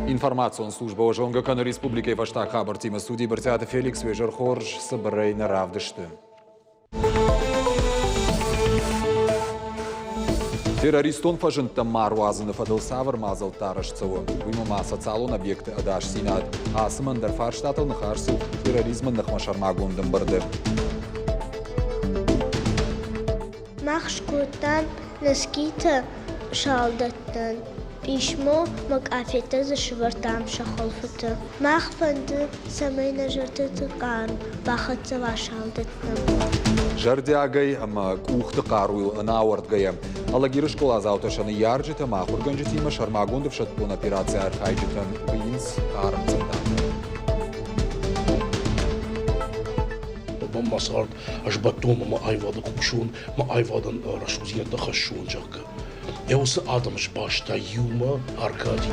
Информацион службӕ зонгӕ кӕны республикӕйы фӕстаг хабӕрттимӕ. Студийы Брытъиаты Феликс уе зӕр хорз цыбырӕй нӕ равдысты. Террористон фӕзындтӕ ма руадзыны фӕдыл цавӕр мадзӕлттӕ арӕзт цӕуы, уыимӕ ма социалон объекты ӕдасдзинад. Ацы ӕндӕр фарстатыл ныхас цыд терроризмы ныхмӕ сӕрмагонд ӕмбырды. Мах скодтам носкитӕ салдӕттӕн, писмо мӕ къафеттӕ дзы сӕвӕрдтам сӕ хуылфыты. Мах фӕнды, цӕмӕй нӕ зӕрдӕты хъарм бахӕццӕ уа салдӕттӕм. Зӕрдиагӕй ӕмӕ къухты хъаруйыл ӕнӕауӕрдгӕйӕ Алагиры скъоладзаутӕ сӕ ныййарджытӕ ӕмӕ ахуыргӕнджытимӕ сӕрмагонд ӕфсӕддон операцийы архайджытӕн бийынц хъарм цъындатӕ. Мӕ цард ӕз бӕттон ӕмӕ аивады кусон, мӕ аивадӕн рӕсугъддзинӕдтӕ хӕссон, зӕгъгӕ. Йӕ уыцы адӕм сбаста иумӕ Аркади.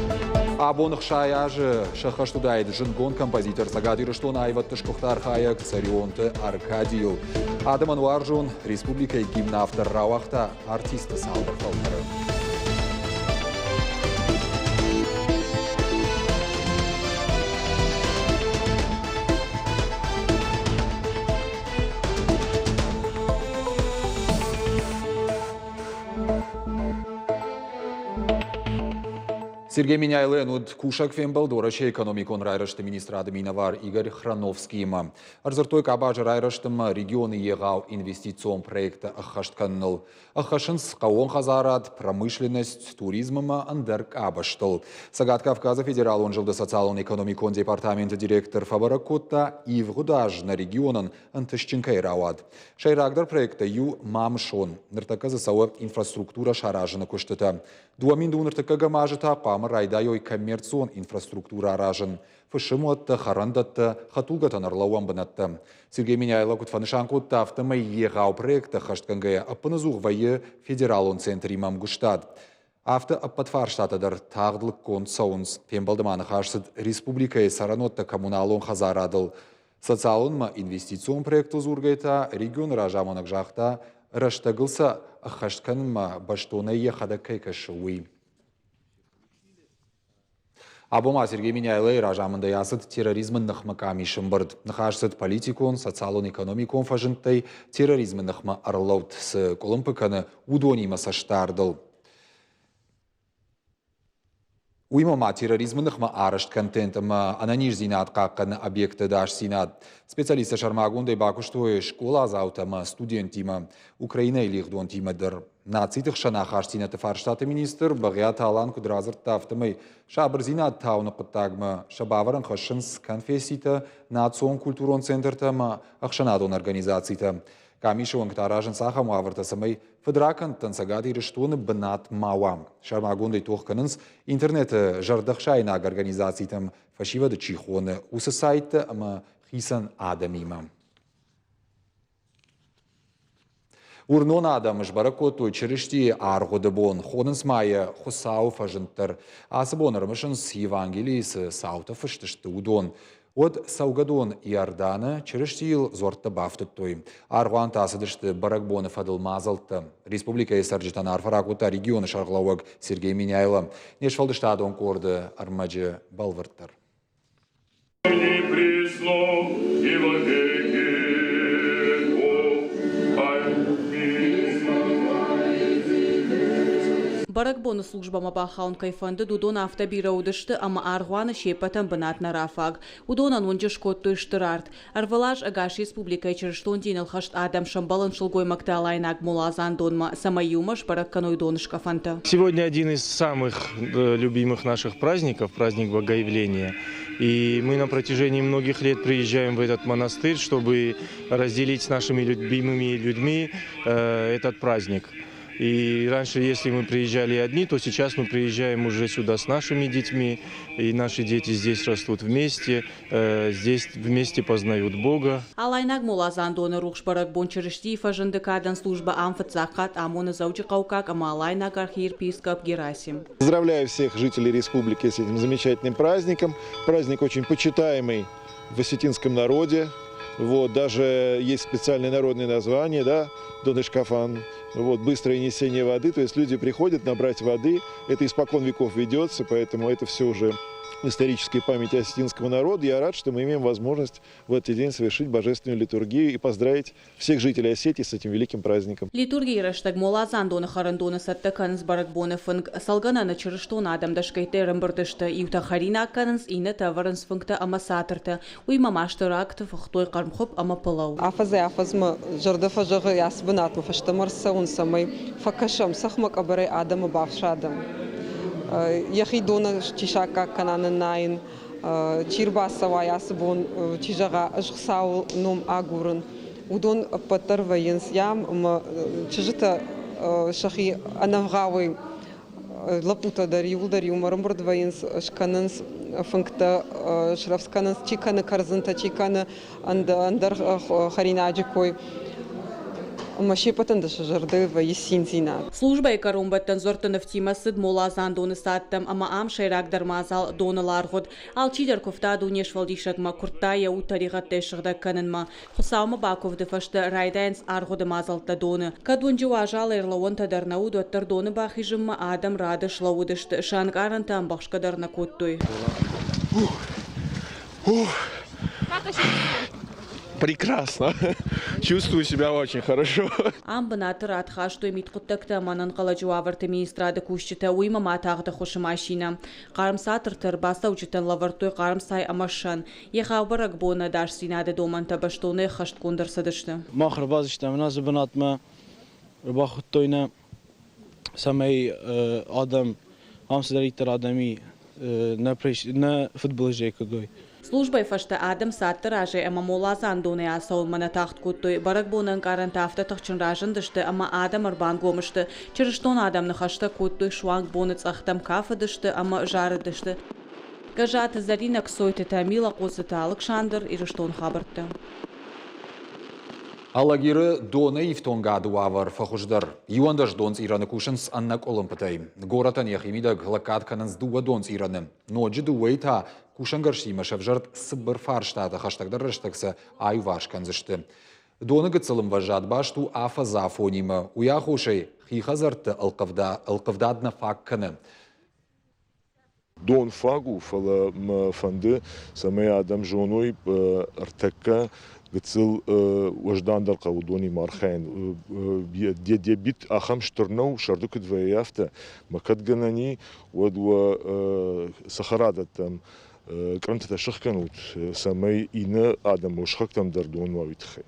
Абон 60 азы сӕххӕст уыдаид зындгонд композитор Цӕгат Ирыстоны аивӕдты сгуыхт архайӕг Цӕрионты Аркадийыл. Адӕмӕн уарзон республикӕйы гимн автор рауагъта артисты цалдӕр фӕлтӕры. Сергей Меняйлойӕн уыд кусӕг фембӕлд Уӕрӕсейы экономикон райрӕзты министрады минӕвар Игорь Храновскиимӕ. Ӕрдзырдтой къабазы райрӕзтымӕ регионы егъау инвестицион проекттӕ ӕххӕст кӕныныл. Ӕххӕссынц хъӕууон хӕдзарад, промышленность, туризм ӕмӕ ӕндӕр къабӕзтыл. Цӕгат Кавказы федералон зылды социалон-экономикон департаменты директор фӕбӕрӕг кодта, ивгъуыд аз нӕ регионӕн ӕнтыстджын кӕй рауад. Сӕйрагдӕр проекттӕй иу Мамысон. Ныртӕккӕ дзы цӕуы инфраструктурӕ саразыны куыстытӕ. 2000 ныртӕккӕгӕм азы та хъуамӕ райдайой коммерцион инфраструктурӕ аразын, фысымуӕттӕ, хӕрӕндӕттӕ, хӕдтулгӕтӕн ӕрлӕууӕн бынӕттӕ. Сергей Меняйло куыд фӕнысан кодта, афтӕмӕй егъау проекттӕ ӕххӕстгӕнгӕйӕ ӕппынӕдзух вӕййы федералон центримӕ ӕмгуыстад. Афтӕ ӕппӕт фарстатӕ дӕр тагъд лыггонд цӕуынц. Фембӕлды ма ныхас цыд республикӕйы цӕрӕнуӕттӕ коммуналон хӕдзарадыл. Социалонмӕ инвестицион проекттыл дзургӕйӕ та регионы разамонӕг загъта, рӕстӕгыл сӕ ӕххӕст кӕнынмӕ бӕстонӕй йӕхӕдӕг кӕй кӕсы, уый. Абон ма Сергей Меняйлойы разамындӕй ацыд терроризмы ныхмӕ къамисы ӕмбырд. Ныхас цыд политикон, социалон-экономикон фӕзындтӕй терроризмы ныхмӕ ӕрлӕуд цы къуылымпы кӕны, уыдонимӕ цӕстдардыл. Уыимӕ ма терроризмы ныхмӕ арӕзт контент ӕмӕ ӕнӕниздзинад хъахъхъӕны объекты ӕдасдзинад. Специалисттӕ сӕрмагондӕй бакуыстой скъоладзаутӕ ӕмӕ студенттимӕ, Украинӕйы лигъдонтимӕ дӕр. Нациты хсӕн ахастдзинӕдты фарстаты министр Бӕгъиаты Алан куыд радзырдта, афтӕмӕй сабырдзинад тауыны хъуыддагмӕ сӕ бавӕрӕн хӕссынц конфесситӕ, национ-культурон центртӕ ӕмӕ ӕхсӕнадон организацитӕ. Къамисы уӕнгтӕ аразынц ахӕм уавӕртӕ, цӕмӕй фыдракӕндтӕн Цӕгат Ирыстоны бынат ма уа. Сӕрмагондӕй тох кӕнынц интернеты зӕрдӕхсаинаг организацитӕм фӕсивӕды чи хоны, уыцы сайттӕ ӕмӕ хицӕн адӕмимӕ. Уырнон адӕм сбӕрӕг кодтой Чырыстийы аргъуыды бон, хонынц ма йӕ Хуыцауы фӕзынд дӕр. Ацы бон ӕрымысынц, Евангелийы цы цаутӕ фыст сты, уыдон. Уӕд цӕугӕдон Иорданы Чырыстийыл дзуӕрттӕ бафтыдтой. Аргъуантӕ ацыдысты бӕрӕгбоны фӕдыл мадзӕлттӕ. Республикӕйы цӕрджытӕн арфӕ ракодта регионы сӕргълӕууӕг Сергей Меняйло. Не сфӕлдыстадон къорды ӕрмӕджы бӕлвырддӕр. Бӕрӕгбоны службӕмӕ бахауын кӕй фӕндыд, уыдон афтӕ бирӕ уыдысты, ӕмӕ аргъуаны се ппӕтӕн бынат нӕ рафаг. Уыдонӕн уынджы скодтой стыр арт. Ӕрвылаз ӕгас республикӕйы чырыстон диныл хӕст адӕм сӕмбӕлынц сылгоймӕгты алайнаг моладзандонмӕ, цӕмӕй иумӕ сбӕрӕг кӕной доныскъӕфӕнтӕ. Сегодня один из самых любимых наших праздников, праздник Богоявления. И мы на протяжении многих лет приезжаем в этот монастырь, чтобы разделить с нашими любимыми людьми этот праздник. И раньше, если мы приезжали одни, то сейчас мы приезжаем уже сюда с нашими детьми, и наши дети здесь растут вместе, здесь вместе познают Бога. Алайнаг моладзандоны рухс бӕрӕгбон Чырыстийы фӕзынды кадӕн службӕ ам фыццаг хатт амоны Дзӕуджыхъӕуккаг ӕмӕ Алайнаг архиепископ Герасим. Поздравляю всех жителей республики с этим замечательным праздником. Праздник очень почитаемый в осетинском народе. Вот, даже есть специальное народное название, да, Донышкафан. Вот, быстрое несение воды, то есть люди приходят набрать воды. Это испокон веков ведется, поэтому это все уже в исторической памяти осетинского народа. Я рад, что мы имеем возможность в этот день совершить божественную литургию и поздравить всех жителей Осетии с этим великим праздником. Литургийы рӕстӕг моладзандоны хӕрӕндоны цӕттӕ кӕнынц бӕрӕгбоны фынг. Цӕлгӕнӕны чырыстон адӕм дӕсгӕйттӕй ӕрӕмбырд сты. Иутӕ хӕринаг кӕнынц, иннӕтӕ ӕвӕрынц фынгтӕ ӕмӕ цатыртӕ. Уыимӕ ма стыр агты фыхтой хъӕрмхуыпп ӕмӕ пылау. Афӕдзӕй-афӕдзмӕ зӕрдӕ фӕзӕгъы ацы бынатмӕ фӕстӕмӕ ӕрцӕуын, цӕмӕй фӕкӕсӕм, цӕхмӕ къӕбӕрӕй адӕмы бафсадӕм. Йӕхи доны чи саккаг кӕна ныннайын, чи рбацӕуа ацы бон, чи зӕгъа, ӕз Хуыцауы ном агурын, уыдон ӕппӕт дӕр вӕййынц ям ӕмӕ чызджытӕ сӕхи ӕнӕвгъауӕй лӕппутӕ дӕр иууылдӕр иумӕ ӕрӕмбырд вӕййынц, скӕнынц фынгтӕ, срӕвдз кӕнынц, чи кӕны кӕрдзынтӕ, чи кӕны ӕндӕр хӕринаджы кой. Ӕмӕ се ппӕтӕн дӕр сӕ зӕрдӕ вӕййы циндзинад. Службӕйы кӕронбӕттӕн дзуӕртты нывтимӕ цыд моладзандоны цадтӕм ӕмӕ ам сӕйрагдӕр мадзал доныл аргъуыд. Алчидӕр куывта Дунесфӕлдисӕгмӕ, куырдта йӕ уд тӕригъӕдтӕй сыгъдӕг кӕнынмӕ. Хуыцаумӕ бакуывды фӕстӕ райдайынц аргъуыды мадзӕлттӕ доны. Кӕд уынджы уазал ӕрлӕууӕнтӕ дӕр нӕ уыд, уӕддӕр доны бахизынмӕ адӕм рады слӕууыдысты, сӕ ӕнкъарӕнтӕ ӕмбӕхсгӕ дӕр нӕ кодтой. Прекрасно. Чувствую себя очень хорошо. Ам бынаты рад хастой мидхъуыддӕгты ӕмӕ ӕнӕнхъӕлӕджы уавӕрты министрады кусджытӕ, уыимӕ ма тагъд ӕххуысы машинӕ. Хъарм цатырты ӕрбацӕуджытӕн лӕвӕрдтой хъарм цай ӕмӕ сӕн. Егъау бӕрӕгбоны ӕдасдзинады домӕнтӕ бӕстонӕй ӕххӕстгонд ӕрцыдысты. Мах ӕрбацыдыстӕм ацы бынатмӕ, ӕрбахуыдтой нӕ, цӕмӕй адӕм, ам цыдӕриддӕр адӕм и, нӕ фыдбылызӕй куыд уой. Службӕйы фӕстӕ адӕм цадты разӕй ӕмӕ моладзандонӕй ацӕуынмӕ нӕ тагъд кодтой. Бӕрӕгбоны ӕнкъарӕнтӕ афтӕ тыхджын разындысты, ӕмӕ адӕм ӕрбангом сты. Чырыстон адӕм ныхӕстӕ кодтой суанг боны цъӕхтӕм, кафыдысты ӕмӕ зарыдысты. Гӕззаты Зӕринӕ, Кцойты Тамила, Хъоцыты Алыксандр, Ирыстон хабӕрттӕ. Алагиры доны ифтонгады уавӕр фӕхуыздӕр. 11 донцъирӕны кусынц ӕнӕкъуылымпытӕй. Горӕтӕн йӕхимидӕг лӕггад кӕнынц дыууӕ донцъирӕны. Ноджы дыууӕйы та кусӕнгӕрзтимӕ сӕвзӕрд цыбыр фарстатӕ хӕстӕгдӕр рӕстӕг сӕ аиуварс кӕндзысты. Доны гыццыл ӕмвӕзад баст у афӕдзы афонимӕ. Уый аххосӕй хи хӕдзӕртты ӕлхъывдад нӕ фаг кӕны. Дон фаг у, фӕлӕ мӕ фӕнды, цӕмӕй адӕм зоной ӕртӕккӕ гыццыл уӕздандӕр хъӕуы донимӕ архайын. Дебит ахӕм стыр нӕу, сӕрды куыд вӕййы, афтӕ. Мӕ кӕд гӕнӕн и, уӕд уӕ цӕхӕрадӕттӕм кърынтытӕ сыхгӕнут, цӕмӕй иннӕ адӕмы сыхӕгтӕм дӕр дон уа, уый тыххӕй.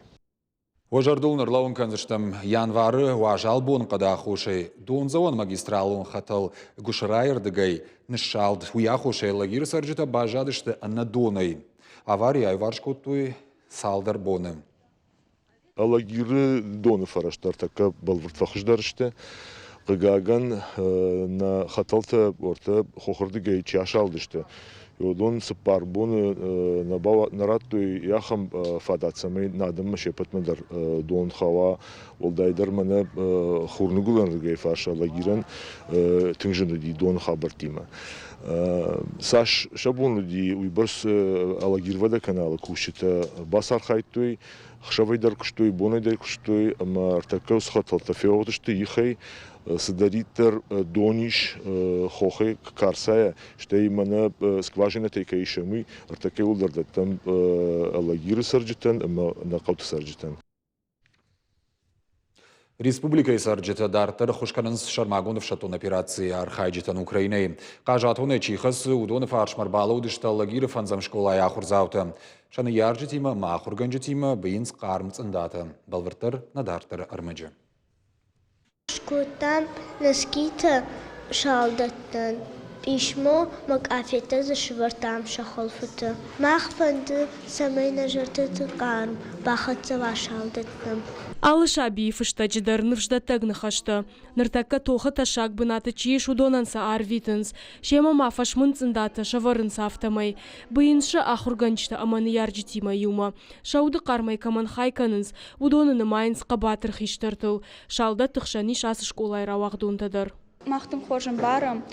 Уӕ зӕрдыл ныр кӕндзыстӕм январы уазал боныхъӕды аххосӕй дондзӕуӕн магистралон хӕтӕл Гуысырайы рдыгӕй ныссалд. Уый аххосӕй Лагеры цӕрджытӕ баззадысты ӕнӕ донӕй. Авари аиуварс кодтой цалдӕр боны. Алагиры доны фӕрӕзтӕ ӕртӕккӕ бӕлвырд фӕхуыздӕр сты. Хъыгагӕн, нӕ хӕтӕлтӕ уӕртӕ хохырдыгӕй чи асалдысты, уыдон цыппар боны нӕ радтой ахӕм фадат, цӕмӕй нӕ адӕммӕ се ппӕтмӕ дӕр дон хауа. Уӕлдайдӕр мӕнӕ хурныгуылӕнрдыгӕй фарс Алагирӕн тынг зын уыди доны хабӕрттимӕ. Цас сӕ бон уыди, уыйбӕрц Алагирводоканалы кусджытӕ бацархайдтой, ӕхсӕвӕй дӕр куыстой, бонӕй дӕр куыстой ӕмӕ ӕртӕккӕ уыцы хӕтӕлтӕ феуӕгъд сты ихӕй, цыдӕриддӕр дон ис хохӕй Карцайӕ, стӕй мӕнӕ скважинӕтӕй кӕй исӕм, уый ӕртӕккӕ иууылдӕр дӕттӕм Алагиры цӕрджытӕн ӕмӕ нӕ хъӕуты цӕрджытӕн. Республикӕйы цӕрджытӕ дарддӕр ӕххуыс кӕнынц сӕрмагонд ӕфсӕддон операцийы архайджытӕн Украинӕйы. Хъазатонӕй чи хӕцы, уыдоны фарсмӕ ӕрбалӕудысты Алагиры фӕндзӕм скъолайы ахуырдзаутӕ. Сӕ ныййарджытимӕ ӕмӕ ахуыргӕнджытимӕ быйынц хъарм цъындатӕ. Бӕлвырддӕр нӕ дарддӕры ӕрмӕджы. Скодтам носкитӕ салдӕттӕн, писмо мӕ къафеттӕ дзы сӕвӕрдтам сӕ хуылфыты. Мах фӕнды, цӕмӕй нӕ зӕрдӕты хъарм бахӕццӕ уа салдӕттӕм. Алы сабийы фыстӕджы дӕр ныфсдӕттӕг ныхӕстӕ. Ныртӕккӕ тохы тӕссаг бынаты чи ис, уыдонӕн сӕ арвитынц. Семӕ ма фӕсмын цъындатӕ сӕвӕрынц афтӕмӕй. Быйынц сӕ ахуыргӕнджытӕ ӕмӕ ныййарджытимӕ иумӕ. Сӕ уды хъармӕй кӕмӕн хай кӕнынц, уыдоны нымайынц хъӕбатыр хистӕртыл. Салдӕтты хсӕн ис ацы скъолайы рауагъдонтӕ дӕр. Мах тынг хорз ӕмбарӕм,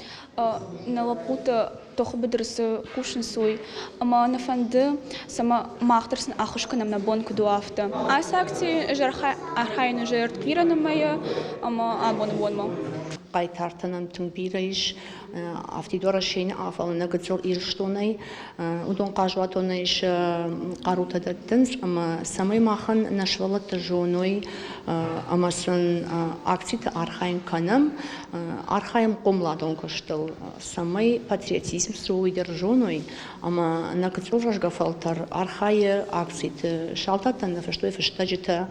нӕ лӕппутӕ тохы быдыры цы кусынц, уый. Ӕмӕ нӕ фӕнды, цӕмӕ мах дӕр сын ӕххуыс кӕнӕм, нӕ бон куыд у, афтӕ. Ацы акцийы ӕз архайын ӕз ӕртхъирӕны мӕйы ӕмӕ абоны бонмӕ. Хъайтартӕ нӕм тынг бирӕ ис. Афтид Уӕрӕсейы нӕ, фӕлӕ нӕ гыццыл Ирыстонӕй. Уыдон хъазуатонӕй сӕ хъарутӕ дӕттынц ӕмӕ цӕмӕй махӕн нӕ сывӕллӕттӕ зоной ӕмӕ сын акциты архайын кӕнӕм, архайӕм хъомыладон куыстыл, цӕмӕй патриотизм цы у, уый дӕр зоной ӕмӕ нӕ гыццыл рӕзгӕ фӕлтӕр архайы акциты. Салдаттӕн нӕ фыстой фыстӕджытӕ.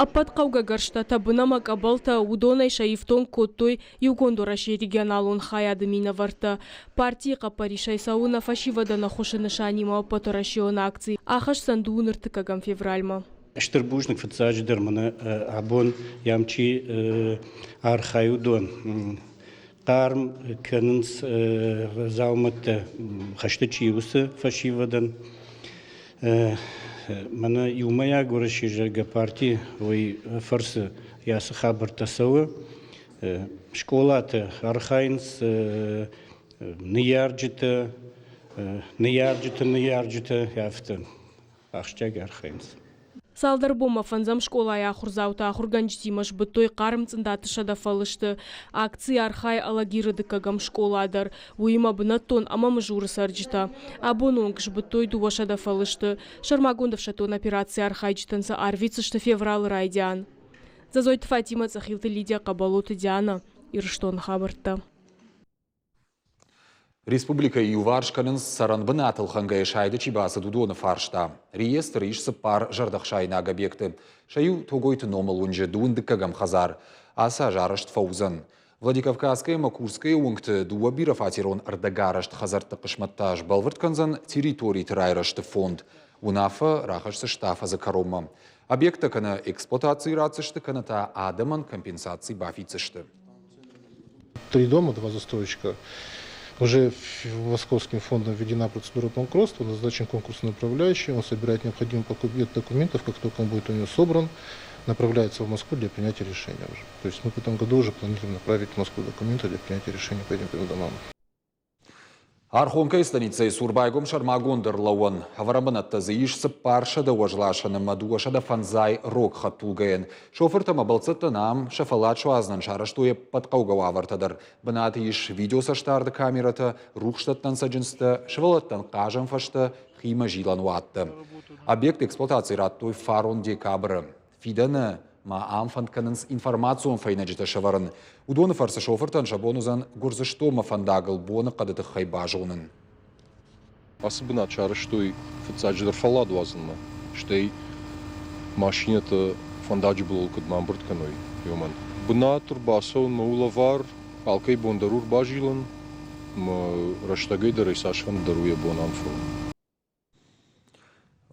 Ӕппӕт хъӕугӕ гӕрзтӕ, тӕбын ӕмӕ къӕбӕлтӕ уыдонӕй сӕ ифтонг кодтой Иугонд Уӕрӕсейы регионалон хайады минӕвӕрттӕ. Партийы хъӕппӕрисӕй цӕуы нӕ фӕсивӕдӕн ӕххуысы нысанимӕ ӕппӕтуӕрӕсеон акци. Ахӕсдзӕн дыууын ӕртыккӕгӕм февральмӕ. Стыр бузныг фыццаджыдӕр мӕнӕ абон йӕм чи архайы, уыдон хъарм кӕнынц дзаумӕттӕ хӕсты чи уыцы фӕсивӕдӕн. Мӕнӕ иумӕйаг Уӕрӕсе, зӕгъгӕ, парти уый фӕрцы йӕ цы хабӕрттӕ цӕуы, скъолаты архайынц ныййарджытӕ, ныййарджыты ныййарджытӕ, афтӕ ахсджиаг архайынц. Цалдӕр бонмӕ фӕндзӕм скъолайы ахуырдзаутӕ ахуыргӕнджытимӕ сбыдтой хъарм цъындаты сӕдӕ фӕлысты. Акцийы архайы Алагиры дыккӕгӕм скъола дӕр, уыимӕ бынӕттон ӕмӕ Мызуры цӕрджытӕ. Абоны онг сбыдтой 200 фӕлысты. Сӕрмагонд ӕфсӕддон операцийы архайджытӕн сӕ арвитдзысты февралы райдиан. Дзӕзойты Фатимӕ, Цъӕхилты Лидия, Хъӕбӕлоты Диана, Ирыстоны хабӕрттӕ. Республикӕйы иуварс кӕнынц цӕрӕнбынат ӕлхӕнгӕйӕ сайды чи бацыд, уыдоны фарста. Реестры ис цыппар зӕрдӕхсаинаг объекты. Сӕ иу Тогойты номыл уынджы дыууын дыккӕгӕм хӕдзар. Ацы аз арӕзт фӕуыдзӕн. Владикавказская ӕмӕ Курская уынгты дыууӕ бирӕфатерон ӕрдӕгарӕзт хӕдзӕртты хъысмӕт та сбӕлвырд кӕндзӕн территориты райрӕзты фонд. Уынаффӕ рахӕсдзысты афӕдзы кӕронмӕ. Объекттӕ кӕнӕ эксплуатацийы ратдзысты, кӕнӕ та адӕмӕн компенсаци бафиддзысты. Три дома, два застройщика. Уже Московским фондом введена процедура банкротства, назначен конкурсный управляющий, он собирает необходимый пакет документов, как только он будет у него собран, направляется в Москву для принятия решения уже. То есть мы в этом году уже планируем направить в Москву документы для принятия решения по этим домам. Архонкӕйы станицӕйы цур байгом сӕрмагонд ӕрлӕууӕн. Ӕвӕрӕн бынӕттӕ дзы ис 400 уӕзласӕн ӕмӕ 205 рог хӕдтулгӕйӕн. Шофыртӕ ӕмӕ бӕлццӕттӕн ам сӕ фӕллад суадзынӕн сарӕзтой ӕппӕт хъӕугӕ уавӕртӕ дӕр. Бынаты ис видеоцӕстдарды камерӕтӕ, рухсдӕттӕн цӕджындзтӕ, сывӕллӕттӕн хъазӕн фӕзтӕ, химӕ зилӕн уаттӕ. Объект эксплуатацийы радтой фарон декабры. Фидӕны ма ам фӕнд кӕнынц информацион фӕйнӕджытӕ сӕвӕрын. Уыдоны фӕрцы шофыртӕн сӕ бон уыдзӕн Гуырдзыстонмӕ фӕндагыл боныхъӕды тыххӕй базонын. Ацы бынат сарӕзтой фыццаджыдӕр фӕллад уадзынмӕ, стӕй машинӕтӕ фӕндаджы былыл куыд ма ӕмбырд кӕной, уымӕн. Бынат ӕрбацӕуынмӕ у лӕвар, алкӕй бон дӕр у ӕрбазилын, ӕмӕ рӕстӕгӕй дӕр ӕй цасфӕнды дӕр у йӕ бон ам фӕуын.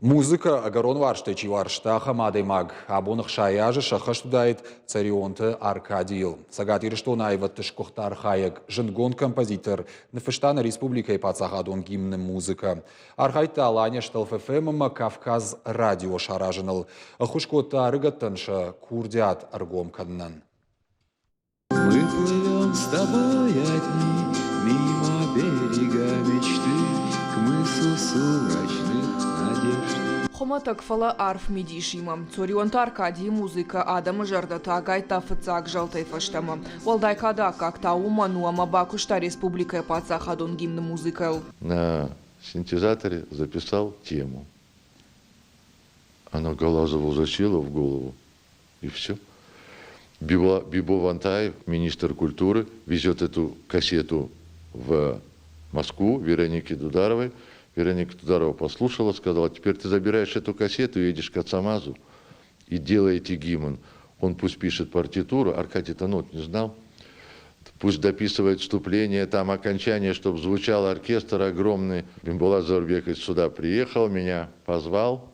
Музыкӕ ӕгӕрон уарзтӕй чи уарзта, ахӕм адӕймаг абон 60 азы сӕххӕст уыдаид Цӕрионты Аркадийыл. Цӕгат Ирыстоны аивӕдты сгуыхт архайӕг, зындгонд композитор ныффыста нӕ республикӕйы паддзахадон гимны музыкӕ. Архайдта Алания ФМ ӕмӕ Кавказ радио саразыныл. Ӕххуыс кодта ӕрыгӕттӕн сӕ курдиат ӕргом кӕнынӕн. Мы плывем с тобой одни Мимо берега мечты К мысу сумрачных надежд. Хуымӕтӕг, фӕлӕ арф мидисимӕ. Цорионты Аркадийы музыкӕ адӕмы зӕрдӕтӕ агайдта фыццаг зӕлтӕй фӕстӕмӕ. Уӕлдай кады аккаг та уымӕн у, ӕмӕ бакуыста республикӕйы паддзахадон гимны музыкӕйыл. На синтезаторе записал тему. Она Галазову засела в голову, и все. Бибо, Бибо Вантаев, министр культуры, везет эту кассету в Москву Веронике Дударовой. Вероника Дударова послушала, сказала, теперь ты забираешь эту кассету, едешь к Ацамазу и делаете гимн. Он пусть пишет партитуру, Аркадий-то нот не знал. Пусть дописывает вступление, там окончание, чтобы звучал оркестр огромный. Бимбулат Заурбекович сюда приехал, меня позвал.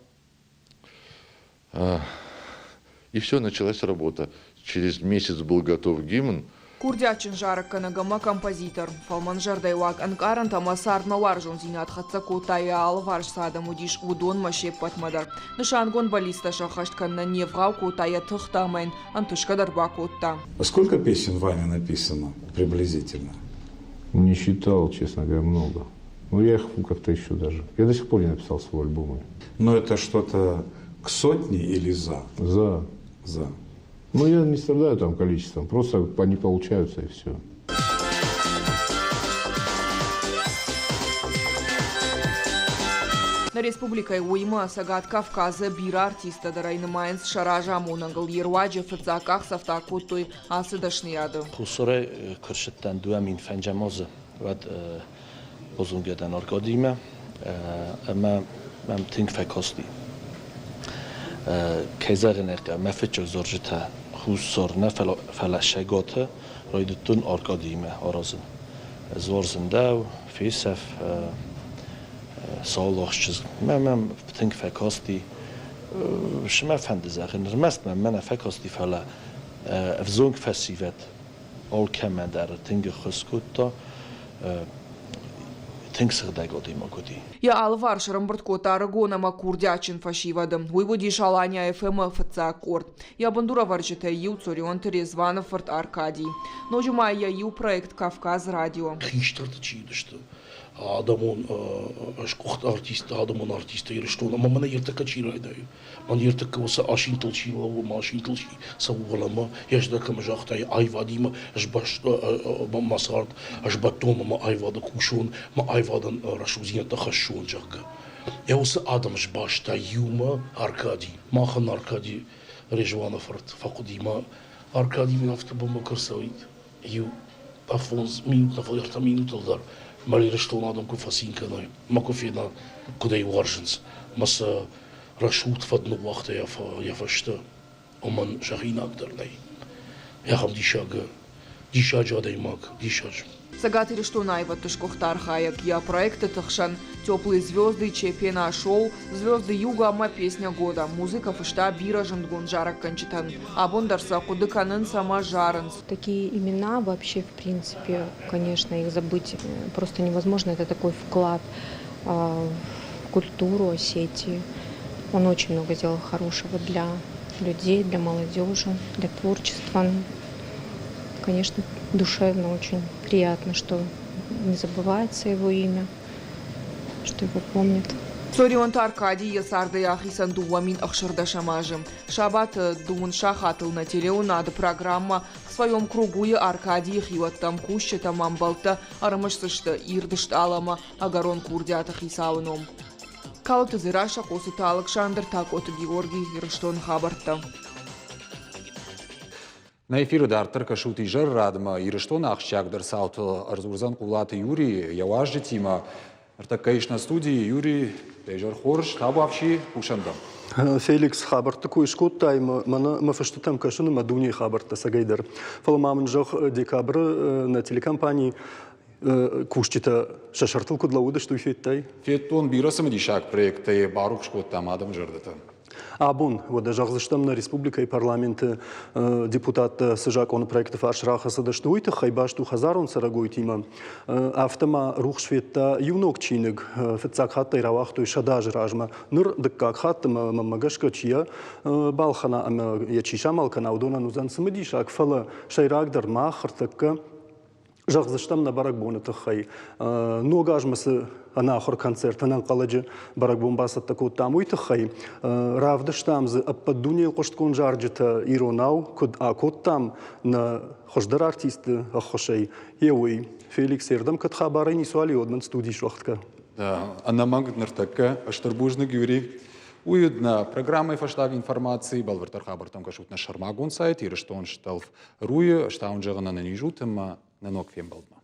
И все, началась работа. Через месяц был готов гимн. Курдиатджын зарӕггӕнӕг ӕмӕ композитор. Фӕлмӕн зӕрдӕйы уаг ӕнкъарӕнтӕ ӕмӕ цардмӕ уарзондзинад хӕццӕ кодта йӕ алыварс цы адӕм уыдис, уыдонмӕ се ппӕтмӕ дӕр. Нысангонд бӕллицтӕ сӕххӕст кӕнынӕн не вгъау кодта йӕ тыхтӕ ӕмӕ йын ӕнтысгӕ дӕр бакодта. Сколько песен вами написано приблизительно? Не считал, честно говоря, много. Ну, я их как-то еще даже. Я до сих пор не написал свой альбом. Но это что-то к сотне или за? За. За. Ну, я не страдаю там количеством, просто они получаются и все. Нӕ республикӕйы уыимӕ Цӕгат Кавказы бирӕ артисттӕ дӕр ӕй нымайынц сӕ разамонӕгыл йе руаджы фыццаг къахдзӕфтӕ акодтой ацы дӕсныйады. Хуссарӕй куы рцыдтӕн 2005 азы, уӕд базонгӕ дӕн Аркадиимӕ ӕмӕ мӕм тынг фӕкасти. Кӕй зӕгъын ӕй хъӕуы, мӕ фыццаг зарджытӕ Хуссар нӕ, фӕлӕ Сӕгаты райдыдтон Аркадиимӕ аразын. Дзуарзын дӕу, фесӕф, саулох чызг. Мӕм тынг фӕкасти. Цы мӕ фӕнды зӕгъын, ӕрмӕст мӕм мӕ нӕ фӕкасти, фӕлӕ ӕвзонг фӕсивӕд алкӕмӕн дӕр тынг ӕххуыс кодта, тынг сыгъдӕг адӕймаг уыди. Йӕ алыварс ӕрӕмбырд кодта ӕрыгон ӕмӕ курдиатджын фӕсивӕды. Уый уыдис Алания FM-ы фыццаг къорд. Йӕ бындурӕвӕрджытӕй иу Цорионты Резваны фырт Аркадий. Ноджы ма йӕ иу проект Кавказ радио. Хистӕрты чи уыдысты, адӕмон сгуыхт артисттӕ, адӕмон артисттӕ Ирыстон ӕмӕ мӕнӕ ӕртӕккӕ чи райдайы, мӕн ӕртӕккӕ уыцы асинтыл чи лӕууы, мӕ асинтыл чи цӕуы уӕлӕмӕ, йӕ зӕрдӕ кӕмӕ загъта, аивадимӕ ӕз мӕ цард ӕз бӕттон ӕмӕ аивады кусон, мӕ аивадӕн рӕсугъддзинӕдтӕ хӕссон, зӕгъгӕ. Йӕ уыцы адӕм сбаста иумӕ Аркади. Махӕн Аркади Резваны фырт фӕхъуыди мӕ Аркади мын афтӕ бынмӕ куы рцӕуид, иу фондз минут нӕ, фӕлӕ ӕртӕ минутыл дӕр мӕ Ирыстоны адӕм куы фӕцин кӕной, мӕ куы фена, куыд ӕй уарзынц, мӕ сӕ рӕсугъд фӕд ныууагъта йӕ фӕстӕ, уымӕн зӕгъинаг дӕр нӕй. Ахӕм диссаг, диссаджы адӕймаг, диссаджы. Цӕгат Ирыстоны аивӕдты сгуыхт архайӕг йӕ проектты хсӕн «Теплые звезды», «Чепена шоу», «Звезды юга» ӕмӕ «Песня года». Музыкӕ фыста бирӕ зындгонд зарӕггӕнджытӕн. Абон дӕр сӕ хъуыды кӕнынц ӕмӕ зарынц. Такие имена вообще, в принципе, конечно, их забыть просто невозможно. Это такой вклад в культуру Осетии. Он очень много сделал хорошего для людей, для молодежи, для творчества. Конечно, душевно очень приятно, что не забывается его имя, что его помнят. Цорионты Аркадий йӕ цардӕй ахицӕн 2016 азы. Сабаты дыууын сахатыл нӕ телеуынады программӕ «В своем кругу»-йы Аркадийы хиуӕттӕм кусджытӕм ӕмбӕлттӕ ӕрымысдзысты ирд стъаламӕ ӕгӕрон курдиаты хицауы ном. Калоты Дзерассӕ, Хъоцыты Алыксандр, Такъоты Георгий, Ирыстоны хабӕрттӕ. Нӕ эфиры дарддӕр кӕсут изӕррадмӕ. Ирыстоны ахсджиагдӕр цаутыл ӕрдзурдзӕн Хъулаты Юрий йӕ уазджытимӕ. Ӕртӕккӕ ис нӕ студийы. Юрий, дӕ изӕр хорз, табуафси, хъусӕм дӕм. Феликс, хабӕртты кой скодтай, мӕнӕ мӕ фыстытӕм кӕсын ӕмӕ дунейы хабӕрттӕ цӕгӕйдӕр. Фӕлӕ ма мын зӕгъ, декабры нӕ телекомпани кусджытӕ сӕ сӕртыл куыд лӕууыдысты, уый федтай? Федтон бирӕ цымыдисаг проекттӕ, барухс кодтам адӕмы зӕрдӕтӕ. Абон, уӕдӕ зӕгъдзыстӕм, нӕ республикӕйы парламенты депутаттӕ цы закъоны проекты фарс рахӕцыдысты, уый тыххӕй баст у хӕдзарон цӕрӕгойтимӕ. Афтӕ ма рухс федта иу ног чиныг, фыццаг хатт ӕй рауагътой 100 азы размӕ. Ныр дыккаг хатт ӕмӕ мӕнмӕ гӕсгӕ чи йӕ балхӕна ӕмӕ йӕ чи самал кӕна, уыдонӕн уыдзӕн цымыдисаг, фӕлӕ сӕйрагдӕр мах ӕртӕккӕ зӕгъдзыстӕм нӕ бӕрӕгбоны тыххӕй. Ног азмӕ цы ӕнахуыр концерт, ӕнӕнхъӕлӕджы бӕрӕгбон бацӕттӕ кодтам, уый тыххӕй равдыстам дзы ӕппӕт дунейыл хъуыстгонд зарджытӕ иронау куыд акодтам нӕ хуыздӕр артистты ӕххуысӕй, йе уый. Феликс, ердӕм кӕд хабарӕй ницуал и, уӕд мын студийы суӕгъдгӕ. Ӕнӕмӕнг ныртӕккӕ стыр бузныг, Юрий. Уый уыд нӕ программӕйы фӕстаг информаци. Бӕлвырддӕр хабӕрттӕм кӕсут нӕ сӕрмагонд сайт Ирыстон стӕлф Руйы стауын зӕгъын ӕнӕниз ут ӕмӕ нӕ ног фембӕлдмӕ.